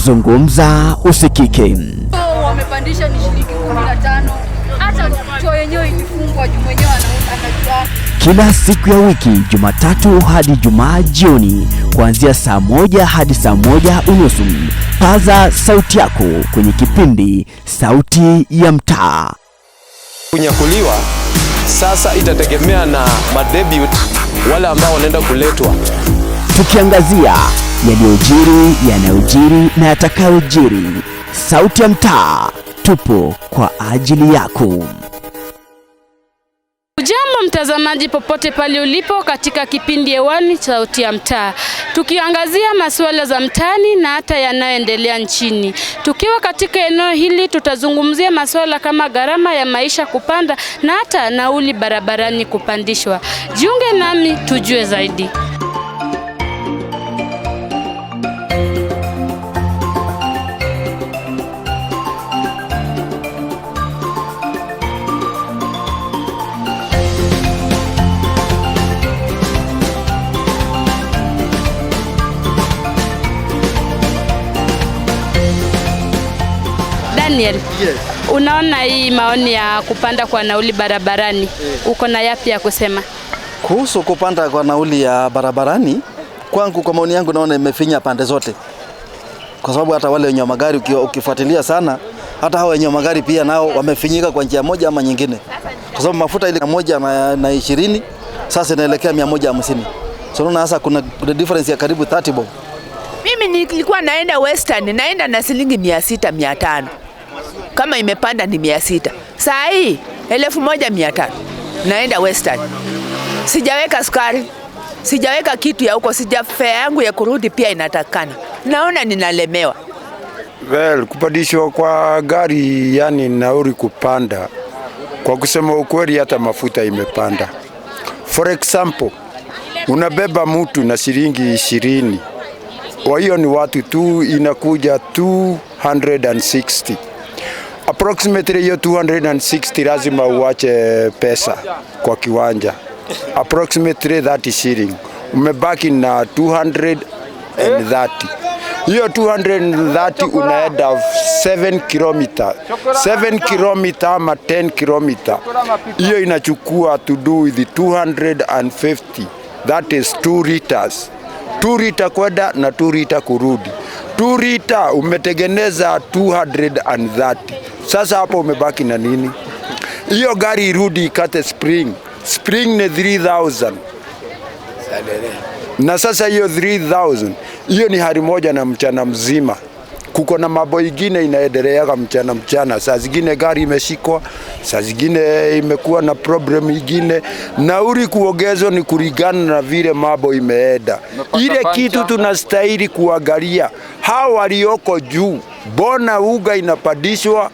Zungumza usikike. Wamepandisha ni shilingi 15. Hata choo yenyewe ilifungwa juu mwenyewe anajua. Kila siku ya wiki, Jumatatu hadi Jumaa jioni, kuanzia saa 1 hadi saa 1:30. Paza sauti yako kwenye kipindi Sauti ya Mtaa. Kunyakuliwa sasa itategemea na madebut wale ambao wanaenda kuletwa. Tukiangazia yaliyojiri, yanayojiri na yatakayojiri. Sauti ya Mtaa, tupo kwa ajili yako. Jambo mtazamaji, popote pale ulipo katika kipindi hewani Sauti ya Mtaa, tukiangazia masuala za mtaani na hata yanayoendelea nchini. Tukiwa katika eneo hili, tutazungumzia masuala kama gharama ya maisha kupanda na hata nauli barabarani kupandishwa. Jiunge nami tujue zaidi. Daniel, Yes. Unaona hii maoni ya kupanda kwa nauli barabarani, uko na yapi ya kusema? Kuhusu kupanda kwa nauli ya barabarani, kwangu, kwa maoni yangu, naona imefinya pande zote, kwa sababu hata wale wenye magari ukifuatilia sana, hata hao wenye magari pia nao wamefinyika kwa njia moja ama nyingine, kwa sababu mafuta ile 120 sasa inaelekea 150. So unaona sasa kuna difference ya karibu 30 bob. Mimi nilikuwa naenda Western, naenda na shilingi 600, 500. Kama imepanda ni 600. Saa hii 1500 naenda Western. Sijaweka sukari, sijaweka kitu ya huko, sija fare yangu ya kurudi pia inatakana. Naona ninalemewa. Well, kupandishwa kwa gari, yani nauli kupanda, kwa kusema ukweli, hata mafuta imepanda. For example, unabeba mtu na shilingi 20, kwa hiyo ni watu tu inakuja 260 approximately. Hiyo 260 lazima uache pesa kwa kiwanja, approximately 30 shilling, umebaki na 230. Hiyo 230 unaenda 7 kilomita, 7 kilomita ama 10 kilomita, hiyo inachukua to do with 250, that is 2 liters, 2 liter kwenda na 2 liter kurudi. 2 liter umetengeneza 230. Sasa hapo umebaki na nini? Hiyo gari irudi ikate spring, spring ni 3000 na sasa hiyo 3000 hiyo ni hali moja na mchana mzima. Kuko na mambo ingine inaendeleaga mchana mchana, saa zingine gari imeshikwa, saa zingine imekuwa na problem ingine. Nauli kuongezwa ni kulingana na vile mambo imeenda. Ile kitu tunastahili kuangalia, hawa walioko juu, bona uga inapandishwa,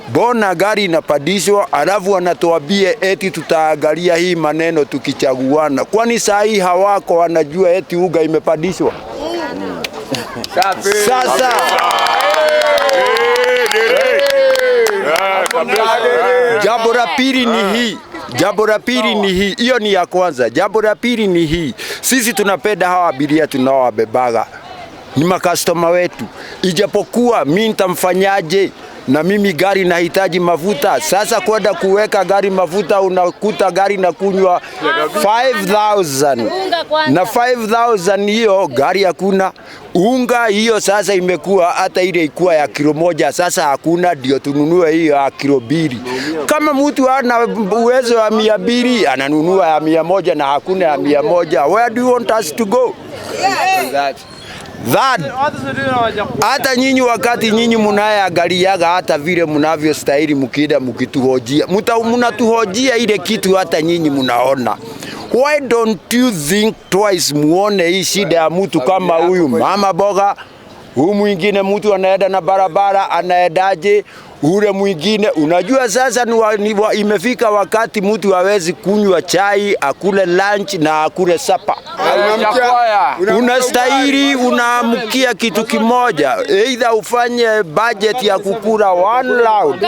bona gari inapandishwa, alafu wanatuambie eti tutaangalia hii maneno tukichaguana? Kwani saa hii hawako wanajua eti uga imepandishwa? Sasa jambo la pili ni hii. Jambo la pili ni hii, hiyo ni ya kwanza. Jambo la pili ni hii, sisi tunapenda hawa abiria tunaowabebaga, ni makastoma wetu, ijapokuwa mi nitamfanyaje? Na mimi gari nahitaji mafuta. Sasa kwenda kuweka gari mafuta, unakuta gari na kunywa 5000 na 5000 hiyo gari hakuna unga. Hiyo sasa imekuwa hata ile ikuwa ya kilo 1 sasa hakuna, ndio tununue hiyo ya kilo 2. Kama mtu ana uwezo wa 200 ananunua ya 100 na hakuna ya 100. Where do you want us to go? That hata nyinyi wakati nyinyi munayeangaliaga hata vile mnavyostahili, mkienda mkituhojia, mnatuhojia ile kitu hata nyinyi mnaona. Why don't you think twice, muone hii shida ya mtu kama huyu mama boga, huyu mwingine mtu anaenda na barabara anaendaje? Ule mwingine unajua sasa imefika wakati mtu hawezi kunywa chai, akule lunch na akule supper. Unastahili unaamkia kitu kimoja, either ufanye budget ya kukula one round.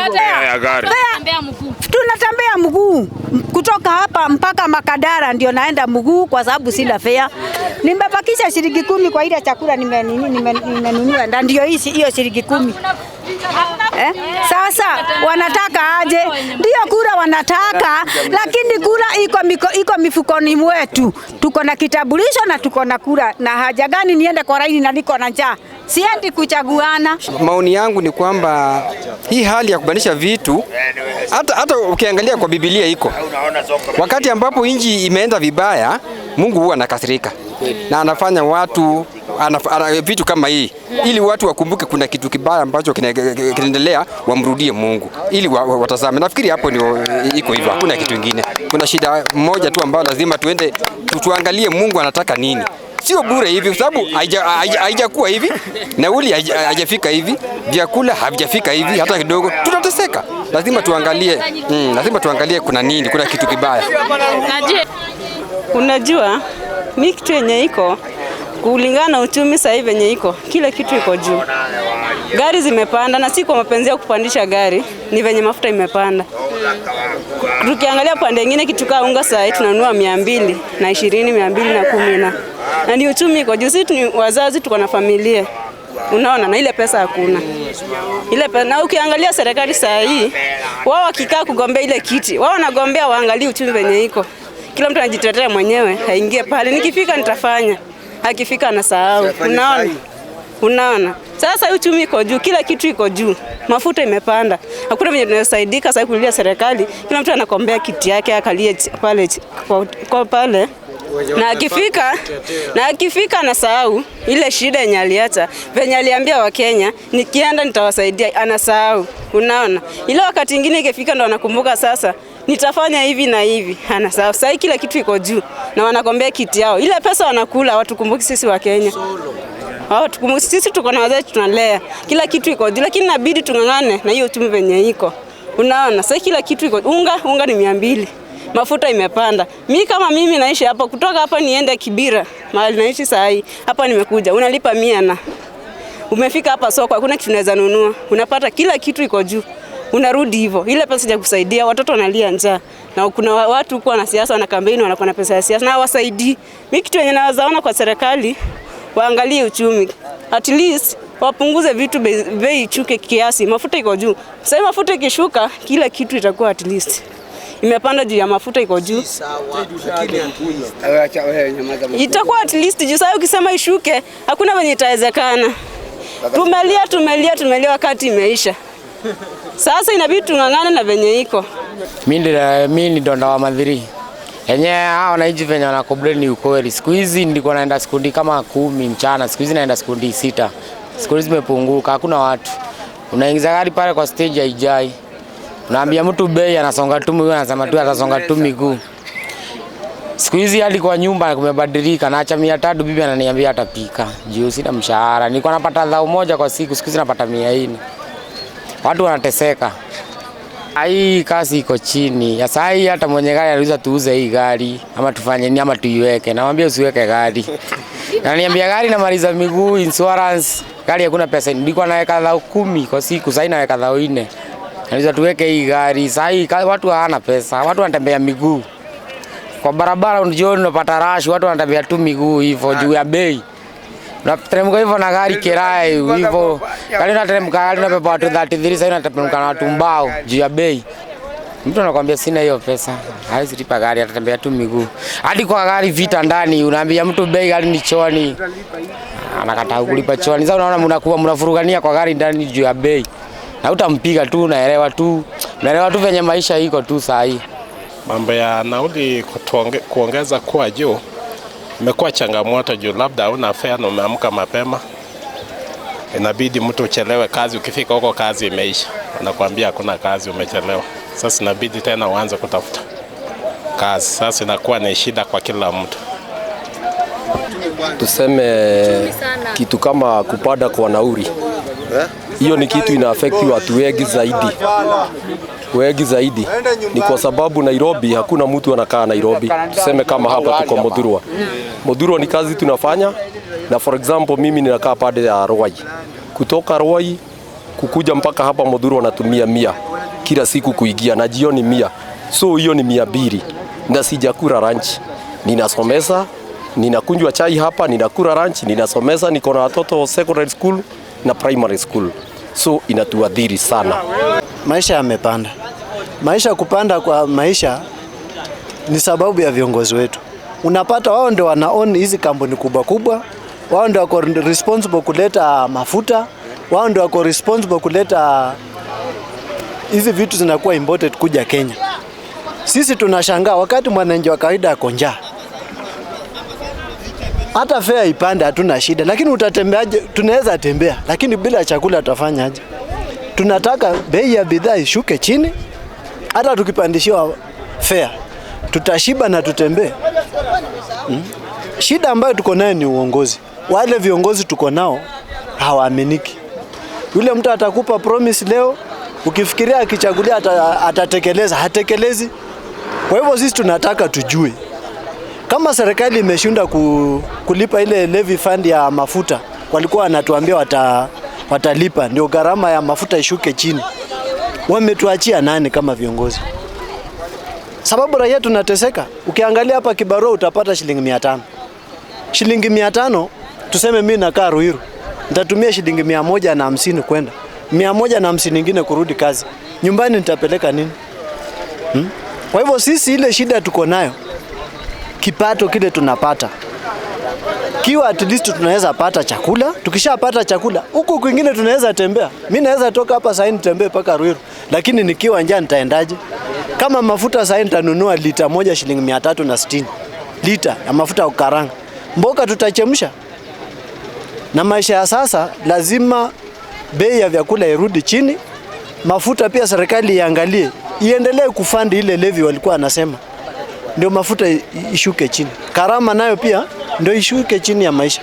Tunatembea mguu kutoka hapa mpaka Makadara, ndio naenda mguu kwa sababu sina fare. Nimebakisha shilingi 10 kwa ile chakula nimenunua, na ndio hiyo shilingi 10. Sasa wanataka aje? Ndio kura wanataka, lakini kura iko mifukoni mwetu. Tuko na kitambulisho na tuko na kura, na haja gani niende kwa laini na niko na njaa? Siendi kuchaguana. Maoni yangu ni kwamba hii hali ya kubadilisha vitu, hata ukiangalia kwa Biblia iko wakati ambapo nchi imeenda vibaya, Mungu huwa anakasirika na anafanya watu vitu kama hii ili watu wakumbuke kuna kitu kibaya ambacho kinaendelea, wamrudie Mungu ili watazame. Nafikiri hapo ndio iko hivyo, hakuna kitu kingine. Kuna shida moja tu ambayo lazima tuende tuangalie Mungu anataka nini. Sio bure hivi kwa sababu haijakuwa hivi, nauli haijafika hivi, vyakula havijafika hivi hata kidogo, tutateseka. Lazima tuangalie, lazima tuangalie kuna nini, kuna kitu kibaya. Unajua mimi kitu yenye iko kulingana na uchumi sasa hivi yenye iko, kila kitu iko juu. Gari zimepanda, na si kwa mapenzi ya kupandisha gari, ni venye mafuta imepanda. Tukiangalia pande nyingine kitu kama unga sasa hivi tunanunua 220, 210 na ni uchumi iko juu. Sisi ni wazazi, tuko na familia. Unaona, na ile pesa hakuna. Ile pesa, na ukiangalia serikali sasa hii, wao wakikaa kugombea ile kiti, wao wanagombea waangalie uchumi venye iko. Kila mtu anajitetea mwenyewe, aingie pale, nikifika nitafanya. Akifika anasahau. Unaona? Unaona? Sasa uchumi iko juu, kila kitu iko juu. Mafuta imepanda. Hakuna mwenye tunasaidika sasa kulia serikali. Kila mtu anakombea kiti yake akalie pale kwa pale. Na akifika anasahau ile shida yenye aliacha. Venye aliambia Wakenya, nikienda nitawasaidia, anasahau. Unaona? Ile wakati mwingine ikifika ndo anakumbuka sasa nitafanya hivi na hivi. Anasahau. Sasa kila kitu iko juu na wanakombea kiti yao. Ile pesa wanakula watukumbuki sisi wa Kenya. Watukumbuki sisi, tuko na wazazi tunalea. Kila kitu iko juu, lakini inabidi tungangane na hiyo uchumi venye iko. Unaona? Sasa kila kitu iko, unga ni 200. Mafuta imepanda. Mimi kama mimi naishi hapa, kutoka hapa niende Kibira, mahali naishi saa hii. Hapa nimekuja, unalipa 100 na umefika hapa soko, hakuna kitu unaweza nunua. Unapata kila kitu iko juu. Unarudi hivyo. Ile pesa ya kusaidia watoto wanalia njaa. Na kuna watu huko na siasa wana kampeni, wanakuwa na pesa ya siasa na hawasaidii. Mimi kitu yenye nawazaona kwa serikali, waangalie uchumi. At least wapunguze vitu, bei ichuke kiasi. Mafuta iko juu. Sasa mafuta ikishuka, kila kitu itakuwa at least. Imepanda juu ya mafuta iko juu. Itakuwa at least juu. Sasa ukisema ishuke, hakuna venye itawezekana. Tumelia wakati imeisha. Sasa inabidi tungangane na venye iko. Mimi ni donda wa madhiri. Yenye hao wananchi venye wanacomplain ni ukweli. Siku hizi nilikuwa naenda sekundi kama 10 mchana, siku hizi naenda sekundi 6. Siku hizi zimepunguka, hakuna watu. Unaingiza gari pale kwa stage haijai. Unaambia mtu bei anasonga tu miguu, anasema tu atasonga tu miguu. Siku hizi hadi kwa nyumba kumebadilika, naacha 300 bibi ananiambia atapika. Juu sina mshahara. Nilikuwa napata 1,000 kwa siku, siku hizi napata 400. Watu wanateseka. Hii kasi iko chini. Sasa hii hata mwenye gari anauliza tuuze hii gari ama tufanye nini ama tuiweke. Namwambia usiweke gari. Ananiambia gari namaliza miguu, insurance, gari hakuna pesa. Nilikuwa naweka 10,000 kwa siku, sasa naweka 4,000. Anauliza tuweke hii gari. Sasa hii watu hawana pesa, watu wanatembea miguu. Kwa barabara unajua unapata rush, watu wanatembea tu miguu hivyo juu ya bei. Unateremka hivyo na gari kirai hivyo. Gari unateremka, gari unabeba watu 33, sasa unateremka na watu mbao juu ya bei. Mtu anakuambia sina hiyo pesa, hawezi lipa gari, atatembea tu miguu. Hadi kwa gari vita ndani, unaambia mtu bei gari ni choani. Anakataa kulipa choani. Sasa unaona mnakuwa mnafurugania kwa gari ndani juu ya bei. Na utampiga tu, unaelewa tu. Unaelewa tu venye maisha iko tu saa hii. Mambo ya nauli kuongeza kuwa juu imekuwa changamoto juu labda huna fare na umeamka mapema. Inabidi mtu uchelewe kazi, ukifika huko kazi imeisha. Wanakuambia hakuna kazi, umechelewa. Sasa inabidi tena uanze kutafuta kazi. Sasa inakuwa ni shida kwa kila mtu. Tuseme kitu kama kupanda kwa nauli. Hiyo ni kitu ina affect watu wengi zaidi. Wengi zaidi ni kwa sababu Nairobi hakuna mtu anakaa Nairobi. Tuseme kama hapa tuko Muthurwa. Muthurwa ni kazi tunafanya, na for example mimi ninakaa pande ya Ruai. Kutoka Ruai kukuja mpaka hapa Muthurwa natumia 100 kila siku kuingia, na jioni 100. So hiyo ni 200 na sijakula lunch. Ninasomesa, ninakunywa chai hapa, ninakula lunch, ninasomesa, niko na watoto secondary school na primary school. So inatuadhiri sana. Maisha yamepanda. Maisha kupanda kwa maisha ni sababu ya viongozi wetu. Unapata wao ndio wana own hizi kampuni kubwa kubwa, wao ndio wako responsible kuleta mafuta, wao ndio wako responsible kuleta hizi vitu zinakuwa imported kuja Kenya. Sisi tunashangaa wakati mwananchi wa kawaida ako njaa. Hata fare ipande hatuna shida, lakini utatembeaje? Tunaweza tembea, lakini bila chakula tutafanyaje? Tunataka bei ya bidhaa ishuke chini. Hata tukipandishiwa fare tutashiba na tutembee. Shida ambayo tuko nayo ni uongozi. Wale viongozi tuko nao hawaaminiki. Yule mtu atakupa promise leo, ukifikiria akichagulia atatekeleza, hatekelezi. Kwa hivyo sisi tunataka tujue kama serikali imeshinda kulipa ile levy fund ya mafuta, walikuwa wanatuambia watalipa ndio gharama ya mafuta ishuke chini. Wametuachia nani kama viongozi? Sababu raia tunateseka. Ukiangalia hapa kibarua utapata shilingi 500. Shilingi 500, tuseme mimi nakaa Ruiru, nitatumia shilingi 150 kwenda, 150 nyingine kurudi kazi. Nyumbani nitapeleka nini? Kwa hivyo sisi ile shida tuko nayo, kipato kile tunapata kiwa at least tunaweza pata chakula. Tukishapata chakula huku kwingine tunaweza tembea. Mimi naweza toka hapa sasa nitembee mpaka Ruiru, lakini nikiwa njaa nitaendaje? Kama mafuta sasa nitanunua lita moja shilingi 360, lita ya mafuta ya kukaranga. Mboga tutachemsha. Na maisha ya sasa lazima bei ya vyakula irudi chini. Mafuta pia serikali iangalie, iendelee kufandi ile levy walikuwa wanasema, ndio mafuta ishuke chini. Karama nayo pia ndio ishuke chini ya maisha.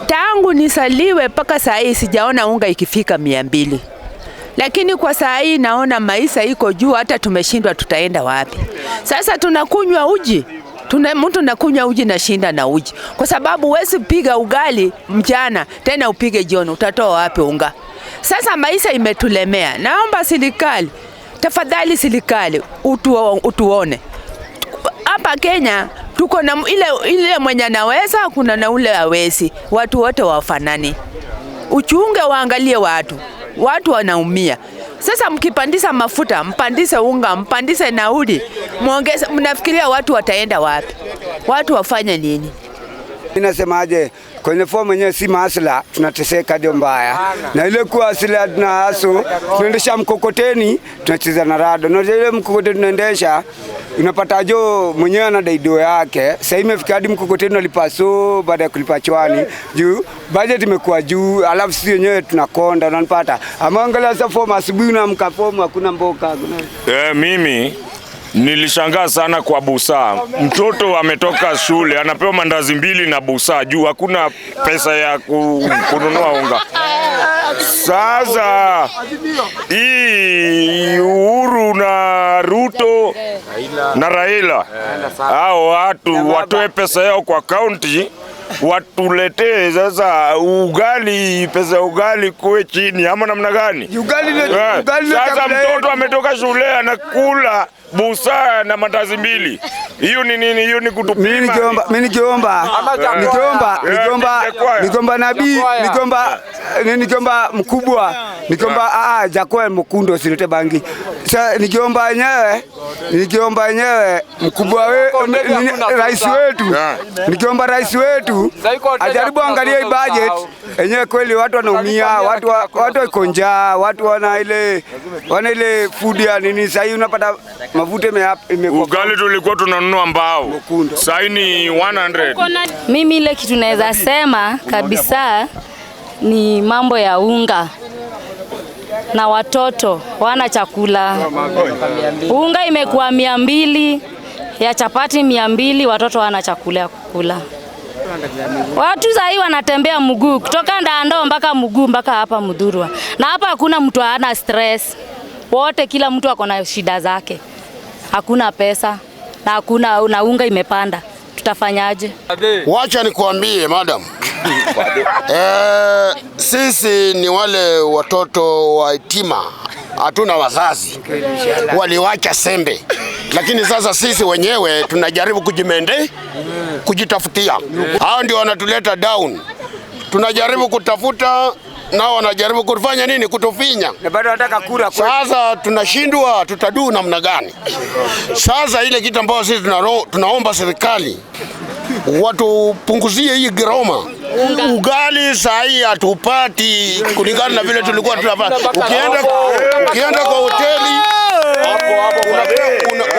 Tangu nisaliwe mpaka saa hii sijaona unga ikifika 200. Lakini kwa saa hii naona maisha iko juu, hata tumeshindwa tutaenda wapi. Sasa tunakunywa uji. Mtu nakunywa uji na shinda na uji. Kwa sababu huwezi piga ugali mchana tena upige jioni, utatoa wapi unga? Sasa maisha imetulemea. Naomba serikali, tafadhali serikali utuone. Hapa Kenya tuko na ile mwenye anaweza, kuna na ule hawezi. Watu wote wafanani. Uchunge, waangalie watu. Watu wanaumia. Sasa mkipandisha mafuta, mpandishe unga, mpandishe nauli, muongeze, mnafikiria watu wataenda wapi? Watu wafanye nini? Ninasemaje, kwenye fomu yenyewe si maasla, tunateseka ndio mbaya. Na ile kuwa asila tunahasu, tunaendesha mkokoteni, tunacheza na rado. Na ile mkokoteni tunaendesha, unapata jo mwenyewe ana daido yake. Sasa imefika hadi mkokoteni unalipa so baada ya kulipa chwani. Juu budget imekuwa juu, alafu sisi wenyewe tunakonda, unanipata. Ama angalia sasa fomu asubuhi unaamka fomu hakuna mboka, hakuna. Mimi nilishangaa sana kwa busaa. Mtoto ametoka shule anapewa mandazi 2 na busaa juu hakuna pesa ya kununua unga. Sasa hii Uhuru na Ruto na Raila, hao watu watoe pesa yao kwa county watuletee sasa ugali, pesa ugali kuwe chini ama namna gani? Ugali. Sasa mtoto ametoka shule anakula busaa na mandazi 2. Hiyo ni nini? Hiyo ni kutupima. Mimi nikiomba nabii, nikiomba mkubwa, nikiomba Jacob Mkundo usilete bangi. Sasa nikiomba yenyewe mkubwa rais wetu, nikiomba rais wetu ajaribu angalie budget yenyewe kweli watu wanaumia, watu wako njaa, watu wana ile food ya nini. Sasa hii unapata mafuta imekuwa. Ugali tulikuwa tunanunua mbao, sasa ni 100. Mimi ile kitu naweza sema kabisa ni mambo ya unga na watoto wana chakula. Unga imekuwa 200, ya chapati 200, watoto wana chakula ya kukula. Watu sahii wanatembea mguu kutoka Ndando mpaka mguu mpaka hapa Muthurwa, na hapa hakuna mtu ana stress, wote kila mtu ako na shida zake, hakuna pesa na hakuna na unga imepanda, tutafanyaje? Wacha nikuambie madam. Sisi ni wale watoto wa yatima, hatuna wazazi, waliwacha sembe, lakini sasa sisi wenyewe tunajaribu kujimende, kujitafutia. Hao ndio wanatuleta down, tunajaribu kutafuta nao wanajaribu kufanya nini? Kutufinya. Na bado wanataka kura. Sasa tunashindwa, tutaduu namna gani? Sasa ile kitu ambayo sisi tunaomba serikali watupunguzie hii gharama. Ugali saa hii hatupati kulingana na vile tulikuwa tunapata. Ukienda kwa hoteli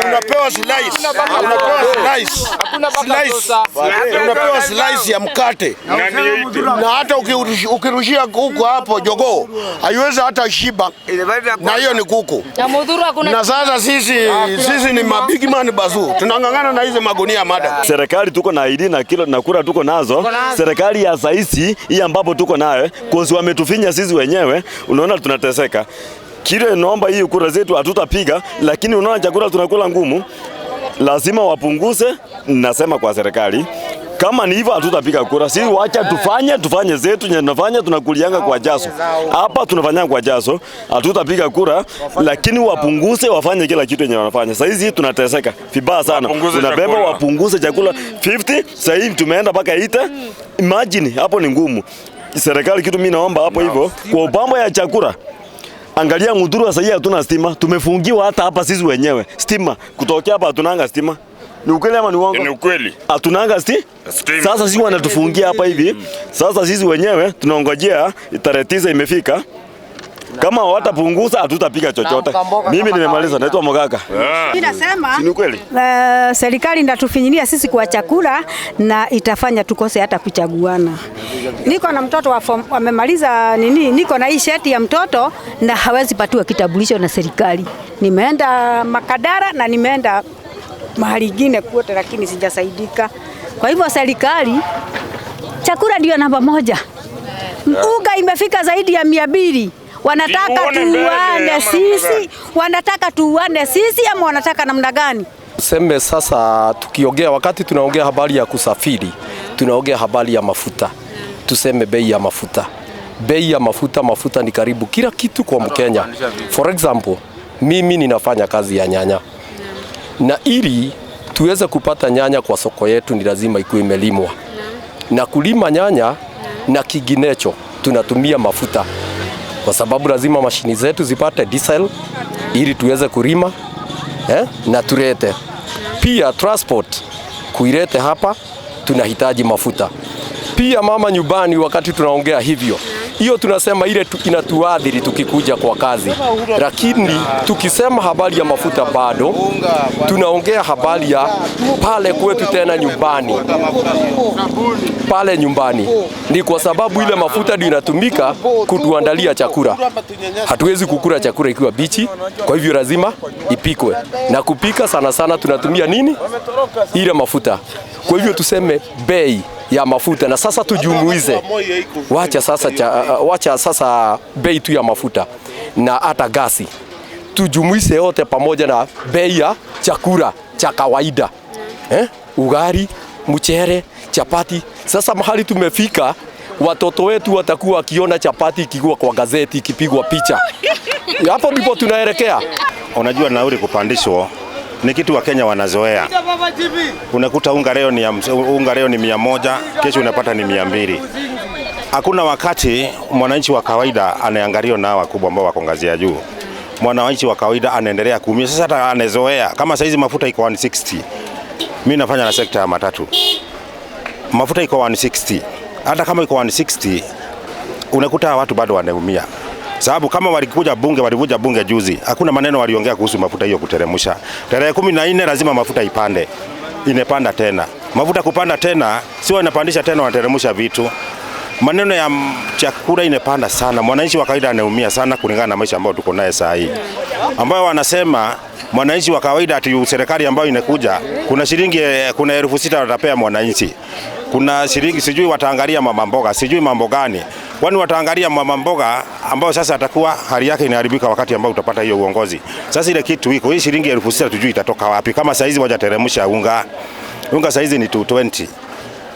unapewa slice, unapewa slice ya mkate, na hata ukirushia kuku hapo jogoo haiwezi hata shiba, na hiyo ni kuku. Na sasa sisi ni mabig man bazu, tunang'ang'ana na hizi magunia madam. Serikali tuko na ID na kilo na kura tuko nazo. Serikali ya saisi hii ambapo tuko nayo, kozi wametufinya sisi wenyewe, unaona tunateseka. Kile naomba hii kura zetu hatutapiga, lakini unaona chakula tunakula ngumu. Lazima wapunguze, nasema kwa serikali. Kama ni hivyo hatutapiga kura. Si wacha tufanye zetu nye tunafanya, tunakulianga kwa jaso. Hapa tunafanya kwa jaso, hatutapiga kura, lakini wapunguze, wafanye kila kitu yenye wanafanya. Sasa hizi tunateseka vibaya sana. Tunabeba wapunguze chakula 50, sasa hivi tumeenda mpaka 8. Imagine hapo ni ngumu. Serikali kitu mimi naomba hapo hivyo kwa upambo ya chakula. Angalia Muthurwa sasa hatuna stima, tumefungiwa hata hapa sisi wenyewe. Stima kutokea hapa hatunanga stima. Ni ukweli ama ni uongo? Ni ukweli. Hatunanga stima. Sasa sisi wanatufungia hapa hivi. Sasa sisi wenyewe tunaongojea tarehe 9 imefika. Kama hawatapunguza hatutapiga chochote. Mimi nimemaliza, naitwa Mogaka. Mimi nasema ni ukweli. Serikali inatufinyilia sisi kwa chakula na itafanya tukose hata kuchaguana. Niko na mtoto wa form amemaliza nini, niko na hii sheti ya mtoto na hawezi patiwa kitambulisho na serikali. Nimeenda Makadara na nimeenda mahali nyingine kote lakini sijasaidika. Kwa hivyo serikali, chakula ndio namba moja. Unga imefika zaidi ya 200. Wanataka tuuane sisi, wanataka tuuane sisi ama wanataka namna gani? Seme sasa tukiongea, wakati tunaongea habari ya kusafiri, tunaongea habari ya mafuta. Tuseme bei ya mafuta. Bei ya mafuta, mafuta ni karibu kila kitu kwa Mkenya. For example, mimi ninafanya kazi ya nyanya. Na ili tuweze kupata nyanya kwa soko yetu ni lazima ikuwe imelimwa. Na kulima nyanya na kiginecho tunatumia mafuta. Kwa sababu lazima mashini zetu zipate diesel ili tuweze kulima na turete. Pia transport kuilete hapa tunahitaji mafuta. Pia mama nyumbani wakati tunaongea hivyo, hiyo tunasema ile inatuadhiri tukikuja kwa kazi. Lakini tukisema habari ya mafuta bado tunaongea habari ya pale kwetu tena nyumbani. Pale nyumbani ni kwa sababu ile mafuta ndio inatumika kutuandalia chakula. Hatuwezi kukula chakula ikiwa bichi, kwa hivyo lazima ipikwe. Na kupika sana sana tunatumia nini? Ile mafuta. Kwa hivyo tuseme bei ya mafuta, na sasa tujumuize. Wacha sasa bei tu ya mafuta na hata gasi. Tujumuize yote pamoja na bei ya chakula cha kawaida. Ugali, mchere, chapati. Sasa mahali tumefika, watoto wetu watakuwa wakiona chapati ikigua kwa gazeti, ikipigwa picha. Hapo ndipo tunaelekea. Unajua nauli kupandishwa ni kitu wa Kenya wanazoea. Unakuta unga leo ni 100, kesho unapata ni 200. Hakuna wakati mwananchi wa kawaida anaangaliwa na wakubwa ambao wako ngazi ya juu. Mwananchi wa kawaida anaendelea kuumia. Sasa hata anazoea. Kama saizi mafuta iko 160. Mimi nafanya na sekta ya matatu. Mafuta iko 160. Hata kama iko 160 unakuta watu bado wanaumia. Sababu kama walikuja bunge, walivuja bunge juzi, hakuna maneno waliongea kuhusu mafuta hiyo kuteremsha. Tarehe 14 lazima mafuta ipande. Inepanda tena. Mafuta kupanda tena, sio inapandisha tena, wanateremsha vitu. Maneno ya chakula inepanda sana. Mwananchi wa kawaida anaumia sana kulingana na maisha ambayo tuko naye saa hii. Ambayo wanasema mwananchi wa kawaida ati serikali ambayo inakuja kuna shilingi, kuna 6,000 watapea mwananchi. Kuna shilingi sijui wataangalia mama mboga, sijui mambo gani. Kwani wataangalia mama mboga ambao sasa atakuwa hali yake inaharibika wakati ambao utapata hiyo uongozi. Sasa ile kitu iko hii shilingi 6,000 tujui itatoka wapi. Kama saizi wajateremsha unga. Unga saizi ni 220.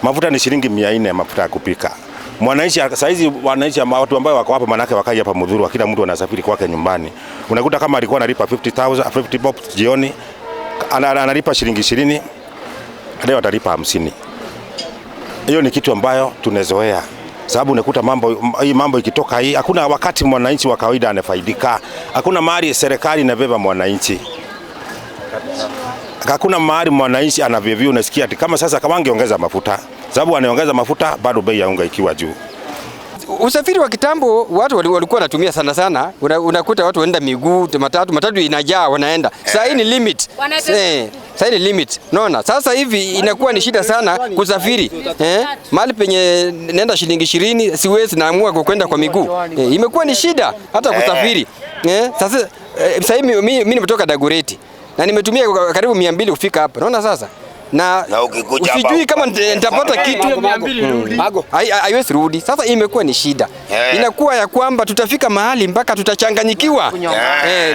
Mafuta ni shilingi 400 mafuta ya kupika. Mwananchi saizi, wananchi watu ambao wako hapa manake wakai hapa Muthurwa, kila mtu anasafiri kwake nyumbani. Unakuta kama alikuwa analipa 50,000 50 bob jioni, analipa shilingi 20, leo atalipa 50. Hiyo ni kitu ambayo tunezoea. Sababu unakuta mambo ikitoka hii, hakuna wakati mwananchi wa kawaida anafaidika. Hakuna mahali serikali inabeba mwananchi. Hakuna mahali mwananchi anavyovyo. Unasikia ati kama sasa kama wangeongeza mafuta, sababu wanaongeza mafuta bado bei ya unga ikiwa juu. Usafiri wa kitambo watu walikuwa wanatumia sana sana, unakuta watu wanaenda miguu, matatu inajaa wanaenda. Sasa hii ni limit. Sasa ni limit. Unaona? Sasa hivi inakuwa ni shida sana kusafiri. Mahali penye nenda shilingi 20 siwezi, naamua kwenda kwa miguu. Imekuwa ni shida hata kusafiri. Sasa sasa hivi mimi nimetoka Dagoretti na nimetumia karibu 200 kufika hapa. Unaona sasa? Na usijui kama nitapata kitu. Haiwezi rudi. Sasa imekuwa ni shida. Inakuwa ya kwamba tutafika mahali mpaka tutachanganyikiwa.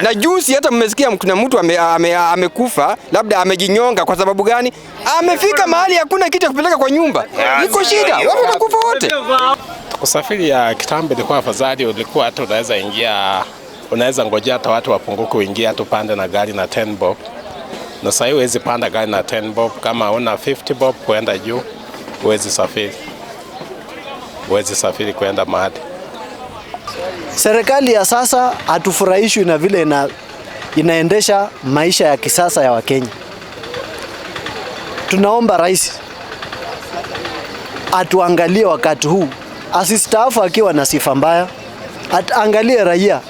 Na juzi hata mmesikia kuna mtu amekufa, labda amejinyonga. Kwa sababu gani? Amefika mahali hakuna kitu ya kupeleka kwa nyumba. Iko shida, watu watakufa wote. Kusafiri ya kitambo ilikuwa afadhali, ulikuwa hata unaweza ingia, unaweza ngojea hata watu wapunguke uingie hata upande na gari na 10 bob. Na sasa huwezi panda gari na 10 bob, kama una 50 bob kwenda juu huwezi safiri. Huwezi safiri kwenda mahali. Serikali ya sasa hatufurahishwi na vile inaendesha maisha ya kisasa ya Wakenya. Tunaomba rais atuangalie wakati huu, asistaafu akiwa na sifa mbaya, atuangalie raia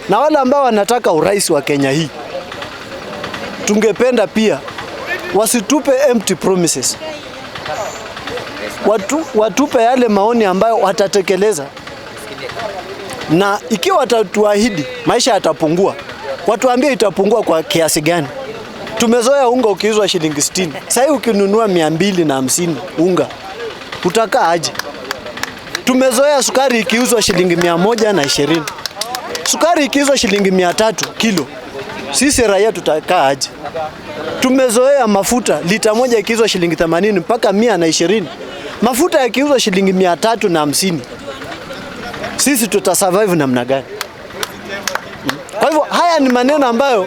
na wale ambao wanataka urais wa Kenya hii. Tungependa pia wasitupe empty promises. Watupe yale maoni ambayo watatekeleza. Na ikiwa watatuahidi maisha yatapungua, watuambie itapungua kwa kiasi gani. Tumezoea unga ukiuzwa shilingi 60. Sasa ukinunua 250 unga utakaa aje? Tumezoea sukari ikiuzwa shilingi 120. Sukari ikiuzwa shilingi 300 kilo, sisi raia tutakaa aje? Tumezoea mafuta lita moja ikiuzwa shilingi 80 mpaka 120. Mafuta yakiuzwa shilingi 350, sisi tutasurvive namna gani? Kwa hivyo haya ni maneno ambayo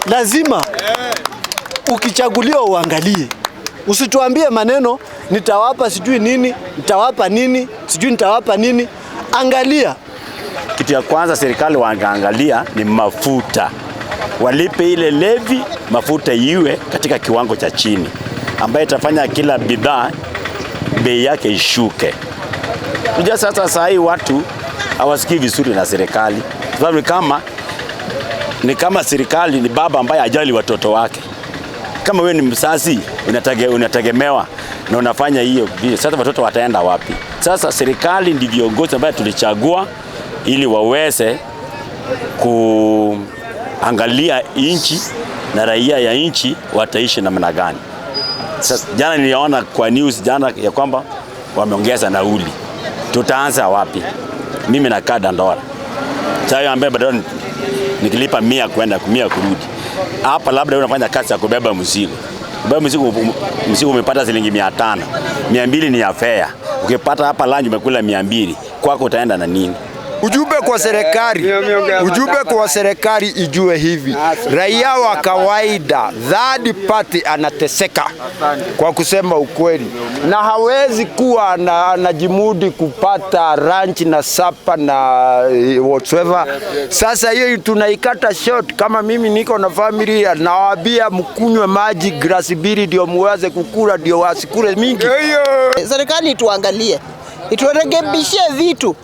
lazima ukichaguliwa uangalie. Usituambie maneno nitawapa sijui nini, nitawapa nini, sijui nitawapa nini. Angalia. Kitu ya kwanza serikali waangalia ni mafuta. Walipe ile levy, mafuta iwe katika kiwango cha chini, ambaye itafanya kila bidhaa bei yake ishuke. Unajua sasa saa hii watu hawasikii vizuri na serikali. Sababu ni kama serikali ni baba ambaye hajali watoto wake. Kama wewe ni mzazi unategemewa na unafanya hiyo, sasa watoto wataenda wapi? Sasa serikali ndio viongozi ambao tulichagua ili waweze kuangalia nchi na raia ya nchi wataishi namna gani. Sasa jana niliona kwa news jana ya kwamba wameongeza nauli. Tutaanza wapi? Mimi nakaa Dandora. Sasa ambaye bado nikilipa 100 kwenda 100 kurudi. Hapa labda unafanya kazi ya kubeba mzigo. Kubeba mzigo umepata shilingi 500. 200 ni ya fare. Ukipata hapa lunch umekula 200. Kwako utaenda na nini? Ujumbe kwa serikali, ujumbe kwa serikali ijue hivi, raia wa kawaida third party anateseka kwa kusema ukweli, na hawezi kuwa anajimudi kupata ranch na sapa na whatsoever. Sasa hiyo tunaikata short. Kama mimi niko na familia, nawaambia mkunywe maji glasi mbili ndio muweze kukula, ndio wasikule mingi. Serikali ituangalie, iturekebishie vitu,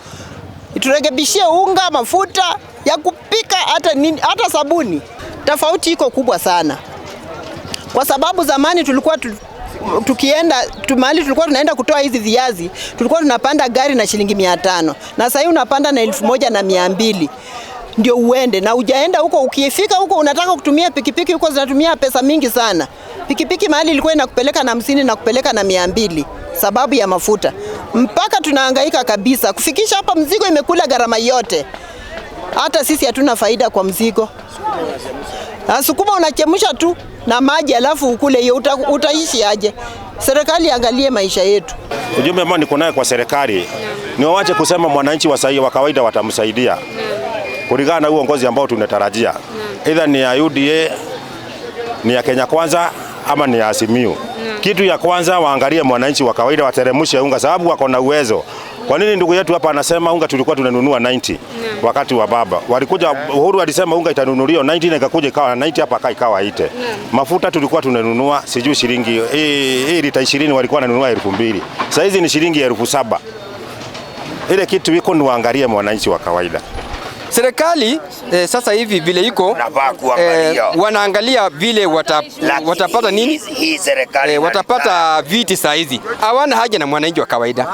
iturekebishie unga, mafuta ya kupika, hata nini, hata sabuni. Tofauti iko kubwa sana, kwa sababu zamani tulikuwa tukienda mahali tulikuwa tunaenda kutoa hizi viazi, tulikuwa tunapanda gari na shilingi 500, na sasa hivi unapanda na 1200 ndio uende. Na ujaenda huko, ukifika huko unataka kutumia pikipiki huko zinatumia pesa mingi sana. Pikipiki mahali ilikuwa inakupeleka na 50 na kupeleka na 200 sababu ya mafuta. Mpaka tunahangaika kabisa kufikisha hapa, mzigo imekula gharama yote. Hata sisi hatuna faida kwa mzigo. Sukuma unachemsha tu na maji alafu ukule hiyo, utaishi aje? Serikali angalie maisha yetu. Ujumbe ambao niko nayo kwa serikali ni waache kusema mwananchi wa sahihi wa kawaida watamsaidia kulingana na uongozi ambao tunatarajia, either ni ya UDA, ni ya Kenya Kwanza ama ni ya Azimio. Kitu ya kwanza waangalie mwananchi wa kawaida, wateremshe unga sababu wako na uwezo. Kwa nini ndugu yetu hapa anasema unga tulikuwa tunanunua 90 wakati wa baba? Walikuja Uhuru alisema unga itanunuliwa 90 na ikakuja ikawa 90 hapa ikawa 80. Mafuta tulikuwa tunanunua sijui shilingi hii lita 20 walikuwa wananunua 2000. Sasa hizi ni shilingi 7000. Ile kitu iko ni waangalie mwananchi wa kawaida. Serikali sasa hivi vile iko wanaangalia vile watapata nini? Hii serikali watapata viti saa hizi. Hawana haja na mwananchi wa kawaida.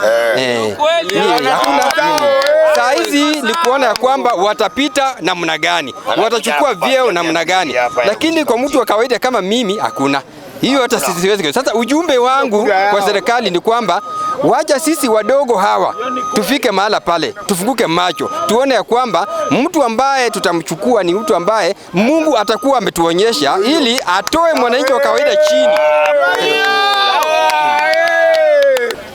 Saa hizi ni kuona ya kwamba watapita namna gani, watachukua vyeo namna gani. Lakini kwa mtu wa kawaida kama mimi hakuna. Hiyo hata siwezi. Sasa ujumbe wangu kwa serikali ni kwamba wacha sisi wadogo hawa tufike mahala pale, tufunguke macho, tuone ya kwamba mtu ambaye tutamchukua ni mtu ambaye Mungu atakuwa ametuonyesha ili atoe mwananchi wa kawaida chini.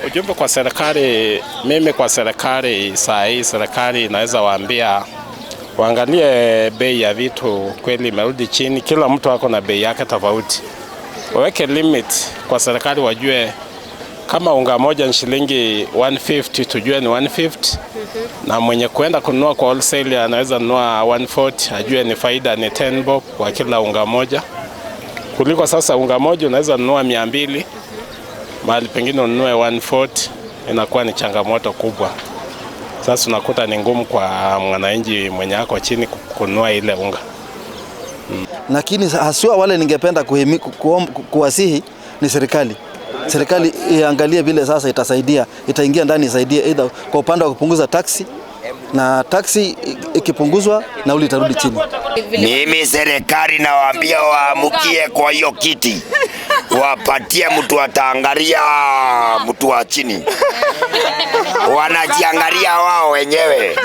Ujumbe kwa serikali, mimi kwa serikali saa hii, serikali inaweza waambia waangalie bei ya vitu kweli imerudi chini. Kila mtu ako na bei yake tofauti. Waweke limit kwa serikali, wajue kama unga moja ni shilingi 150 tujue ni 150, na mwenye kuenda kununua kwa wholesale anaweza nunua 140, ajue ni faida ni 10 bob kwa kila unga moja. Kuliko sasa unga moja unaweza nunua 200, mahali pengine ununue 140, inakuwa ni changamoto kubwa. Sasa unakuta ni ngumu kwa mwananchi mwenye ako chini kununua ile unga. Lakini haswa wale ningependa kuwasihi ni serikali. Serikali iangalie vile sasa itasaidia, itaingia ndani isaidie either kwa upande wa kupunguza taksi, na taksi ikipunguzwa nauli itarudi chini. Mimi serikali nawaambia waamukie kwa hiyo kiti, wapatie mtu ataangalia mtu wa chini. Wanajiangalia wao wenyewe.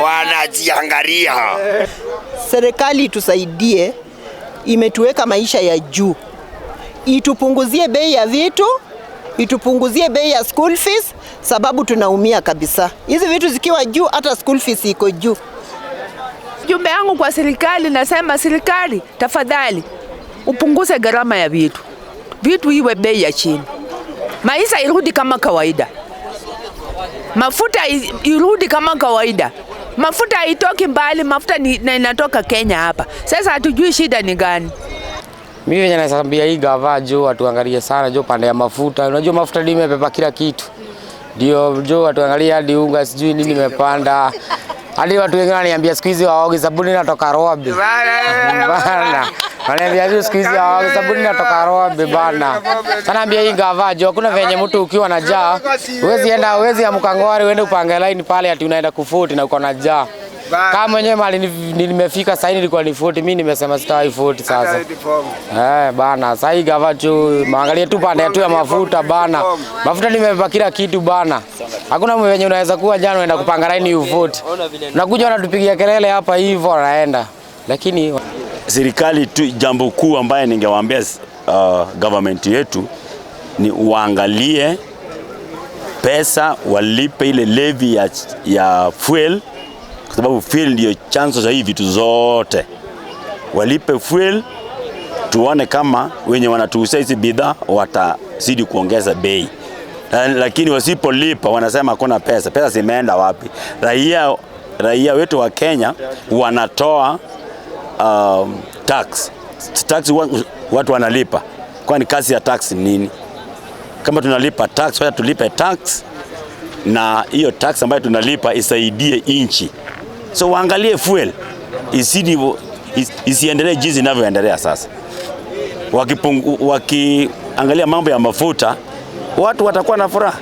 Wanajiangalia. Serikali tusaidie, imetuweka maisha ya juu. Itupunguzie bei ya vitu, itupunguzie bei ya school fees, sababu tunaumia kabisa. Hizi vitu zikiwa juu, hata school fees iko juu. Jumbe yangu kwa serikali nasema, serikali tafadhali upunguze gharama ya vitu. Vitu iwe bei ya chini. Maisha irudi kama kawaida. Mafuta irudi kama kawaida. Mafuta haitoki mbali, mafuta ni inatoka Kenya hapa. Sasa hatujui shida ni gani. Mimi venye nasambia hii gava juu watuangalie sana juu pande ya mafuta. Unajua mafuta ndio imepepa kila kitu. Ndio juu watuangalie hadi unga sijui nini imepanda. Hadi watu wengine wananiambia siku hizi waoge sabuni natoka Robi. Bana. Wananiambia siku hizi waoge sabuni natoka Robi bana. Sana naambia hii gava juu hakuna venye mtu ukiwa na njaa huwezi enda, huwezi amka ngwari uende upange line pale ati unaenda kufuti na uko na njaa. Kama mwenyewe mali nimefika sasa nilikuwa ni 40, mimi nimesema sitawahi 40 sasa. Bana, sasa hii gava tu maangalie tu pande tu ya mafuta bana. Mafuta nimebeba kila kitu bana. Hakuna mwenye unaweza kuwa jana unaenda kupanga line u40. Unakuja unatupigia kelele hapa hivyo naenda. Lakini serikali tu, jambo kuu ambaye ningewaambia government yetu ni waangalie pesa, walipe ile levy ya fuel, kwa sababu fuel ndio chanzo cha hivi vitu zote. Walipe fuel, tuone kama wenye wanatuuzia hizi bidhaa watazidi kuongeza bei. Lakini wasipolipa wanasema hakuna pesa. Pesa zimeenda wapi? Raia wetu wa Kenya wanatoa tax. Tax watu wanalipa. Kwani kazi ya tax nini? Kama tunalipa tax, wacha tulipe tax, na hiyo tax ambayo tunalipa isaidie inchi. So waangalie fuel isiendelee jinsi inavyoendelea sasa. Wakiangalia mambo ya mafuta, watu watakuwa na furaha.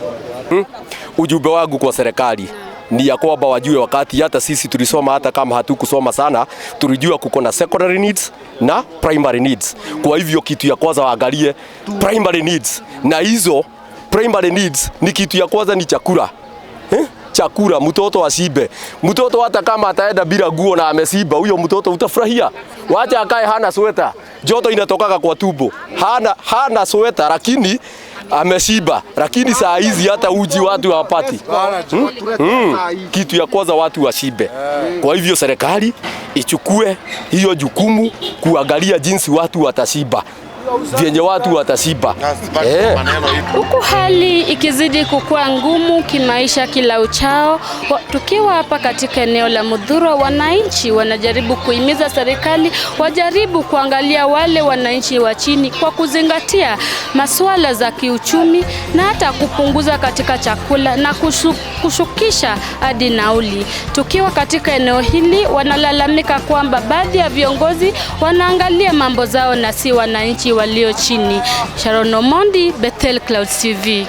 Ujumbe wangu kwa serikali ni ya kwamba wajue wakati hata sisi tulisoma, hata kama hatukusoma sana, tulijua kuko na secondary needs na primary needs. Kwa hivyo kitu ya kwanza waangalie primary needs, na hizo primary needs ni kitu ya kwanza ni chakula eh? Chakula, mtoto ashibe. Mtoto hata kama ataenda bila nguo na ameshiba, huyo mtoto utafurahia. Wacha akae hana sweta, joto inatokaga kwa tumbo, hana sweta lakini ameshiba. Lakini saa hizi hata uji watu hawapati. Kitu ya kwanza watu washibe. Kwa hivyo serikali ichukue hiyo jukumu kuangalia jinsi watu watashiba, vyenye watu watashiba. Huku hali ikizidi kukua ngumu kimaisha kila uchao, tukiwa hapa katika eneo la Muthurwa, wananchi wanajaribu kuhimiza serikali wajaribu kuangalia wale wananchi wa chini kwa kuzingatia masuala za kiuchumi na hata kupunguza katika chakula na kushukisha hadi nauli. Tukiwa katika eneo hili, wanalalamika kwamba baadhi ya viongozi wanaangalia mambo zao na si wananchi walio chini. Sharon Omondi, Bethel Clouds TV.